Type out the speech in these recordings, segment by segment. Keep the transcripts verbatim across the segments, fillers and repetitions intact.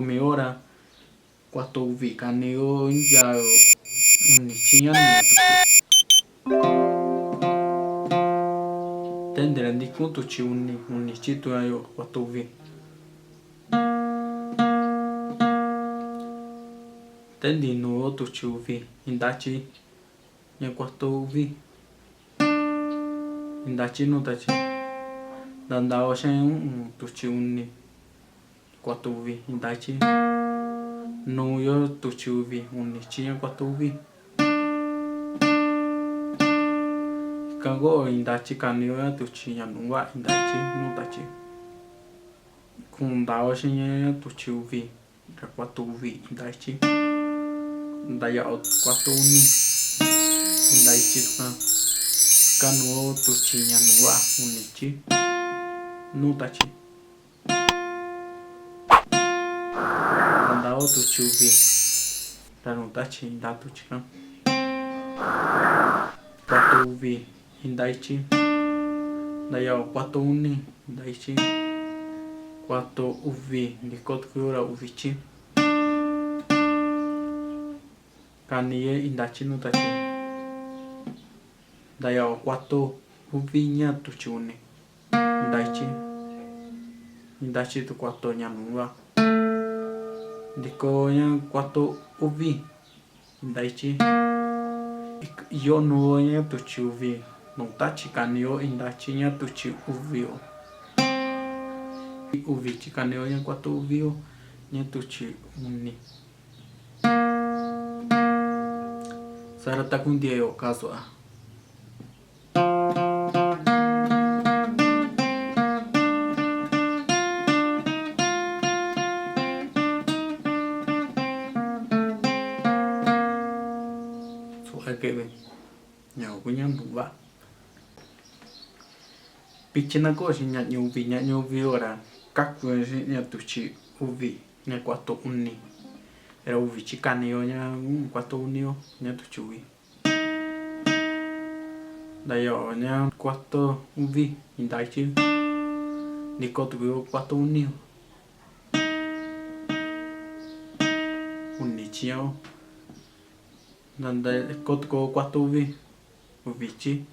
Kumi ora kua tu uvi, kani yo ya uni chi ña nuu tuchi. Tendira ntikun tuchi uni, uni chi tu ña yo kua tu uvi. Tendi nuu yo tuchi uvi, inda chi ña kua tu uvi, inda chi nuu tachi. Nda nda o xen u'un tuchi uni, kua tu uvi, inda chi. Nuu yo tuchi uvi, uni chi ña kua tu uvi. Ika ko inda chi kani yo ña tuchi ña nuu va, inda chi nuu tachi. Kumi nda o xen ña tuchi uvi, ra kua tu uvi, inda chi. Nda ya o kua tu uni, inda chi tuka. Kanu o tuchi ña nuu va, uni chi nuu tachi. Nda nda o tuchi uvi, ra nuu tachi, inda tuchi ka. Kua tu uvi, inda chi. Nda ya o kua tu uni, inda chi. Kua tu uvi, ntiko tuku yo ra uvi chi. Kani ye inda chi nuu tachi. Nda ya o kua tu uvi ña tuchi uni, inda chi. Inda chi tu kua tu ña nuu va. Ntiko ña kua tu uvi, inda chi. Ik-, yo nuu ña tuchi uvi, nuu tachi kani yo inda chi ña tuchi uvi o. Uvi chi kani yo ña kua tu uvi o, ña tuchi uni. Sara taku ntia yo kaso a. Su a ke ve. Ña o ku ña nuu va. Vichi na ko xen ña ñuvi, ña ñuvi ora kaku xen ña tuchi uvi, ña kua tu uni. Ra uvi chi kani yo ña, mm, kua tu uni o, ña tuchi uvi. Nda ya o ña kua tu uvi, inda chi. Ntiko tuku yo kua tu uni o. Uni chi ña o. Nda nda ko tuku kua tu uvi, uvi chi.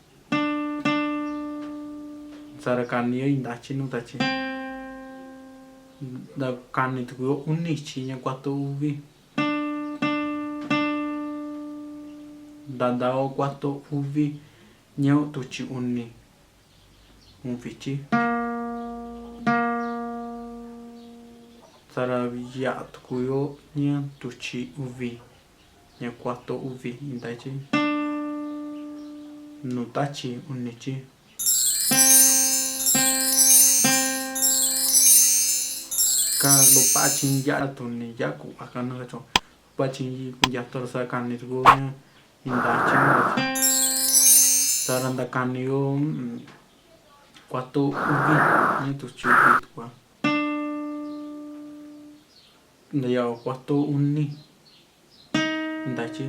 Sara kani yo inda chi nuu tachi. Nda kani tuku yo uni chi ña kua tu uvi. Nda nda o kua tu uvi, ña tuchi uni, uvi chi. Sara ya tuku yo ña tuchi uvi, ña kua tu uvi, inda chi. Nuu tachi, uni chi. Ka lo pa chi ya tu ni ya ku a ka na ka cho. Pa chi ya tu ra sa kani tuku ña inda chi nuu tachi. Sara nda kani yo, mm, kua tu uvi, ña tuchi uvi tuku a. Nda ya o kua tu uni, inda chi.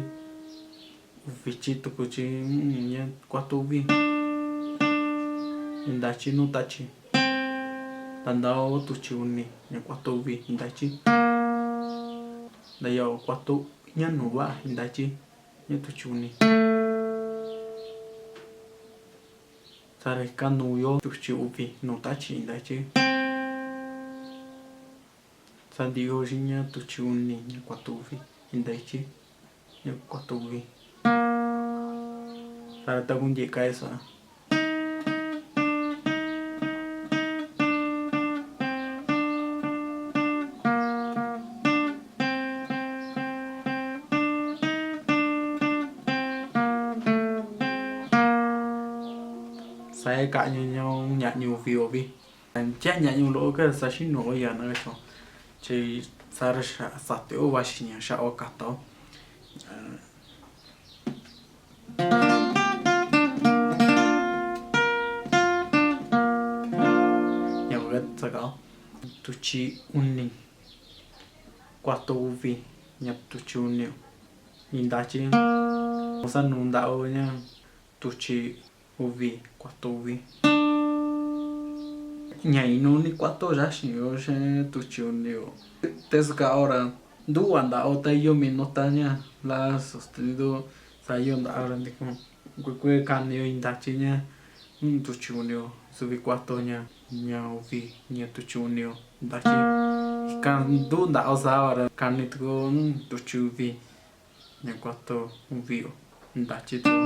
Uvi chi tuku chi, mm, ña kua tu uvi, inda chi nuu tachi. Nda nda o tuchi uni, ña kua tu uvi, inda chi. Nda ya o kua tu ña nuu va, inda chi, ña tuchi uni. Sara ika nuu yo tuchi uvi, nuu tachi, inda chi. Sa nti yo xen ña tuchi uni, ña kua tu uvi, inda chi, ña kua tu uvi. Sara taku ntia ka eso a. Sa e ka ña ña ña ñuvi o vi. Ncha ña ñulo ka sa xinu o ya na ka cho. Chi sara xa sa te o va xi ña xa o ka to. Ña o ka sa ka. Tuchi uni. Kua tu uvi. Ña tuchi uni. Inda chi. O sa nu nda o ña. Tuchi uvi, kua tu uvi. Ña inu ni cuarto yaxin yo xi tuchi uni yo. Tesa ka ora ntuva ntao ta iyo mi nota ña la sostenido sa iyo ntaa ra ntiku. Kue kue kani yo i ntachi ña tuchi uni yo, suvi cuarto ña, ña uvi, ña tuchi uni yo ntachi. Ika ntuu ntao sa ora kani tuku tuchi uvi, ña cuarto uvi yo ntachi tuku.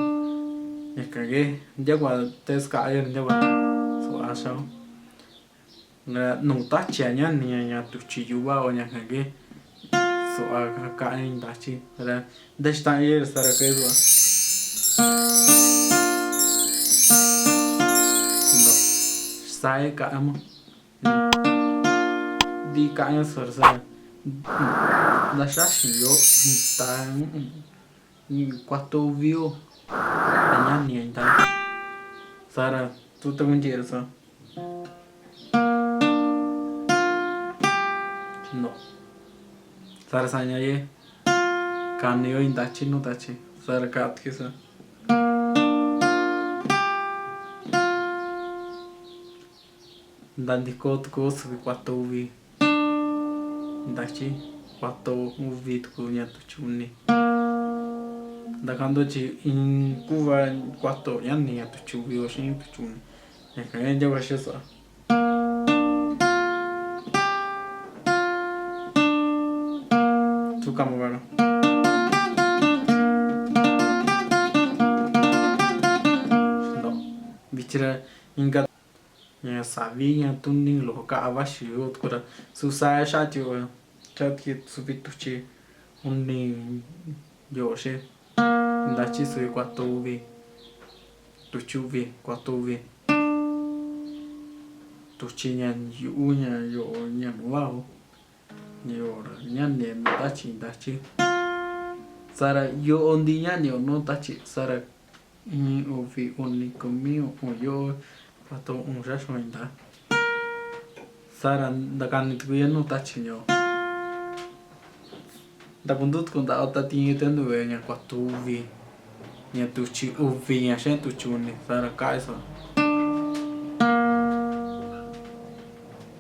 Ñaka ke ntiakua tesa ka yo ntiakua suva xao. Nuu tachia ñani ña, ña tuchi yuva o ñaka ke suva ka i ntachi ra ntaxi taye ra sara ke suva. Sae ka mo. Di ka ña sara sara. Ntaxaxi yo ta cuarto uvi yo. Ñani ña nta sara tu ta kunti ra sa. No. Sara saña ye. Kani yo i ntachi nu tachi. Sara ka tuki sa. Nta ntiko tuku suvi cuarto uvi. Ntachi cuarto uvi tuku ña tuchi uni. Nta kanto chi in kuva cuarto ñani ña tuchi uvi o xi tuchi uni. Ñaka ña ntiakua xi sa. Tu kama vara. No. Vichi ra inka ña savi ña tuni loko ka vaxi yo tuku ra su sa xati yo, xati suvi tuchi uni yo xi. Ntachi suvi cuarto uvi, tuchi uvi, cuarto uvi. Tuchi ña yu'u ña yo ña nu vao. Ña yo ra ñani nu tachi ntachi. Sara yo nti ñani o nu tachi sara in, uvi, uni, kumi, u'un yo, cuarto u'un xaxi i nta. Sara ntakani tuku yo nu tachi ña. Ntakuntu tuku ntao ta tiñu te ntuve ña cuarto uvi, ña tuchi uvi ña xi tuchi uni sara ka i sa.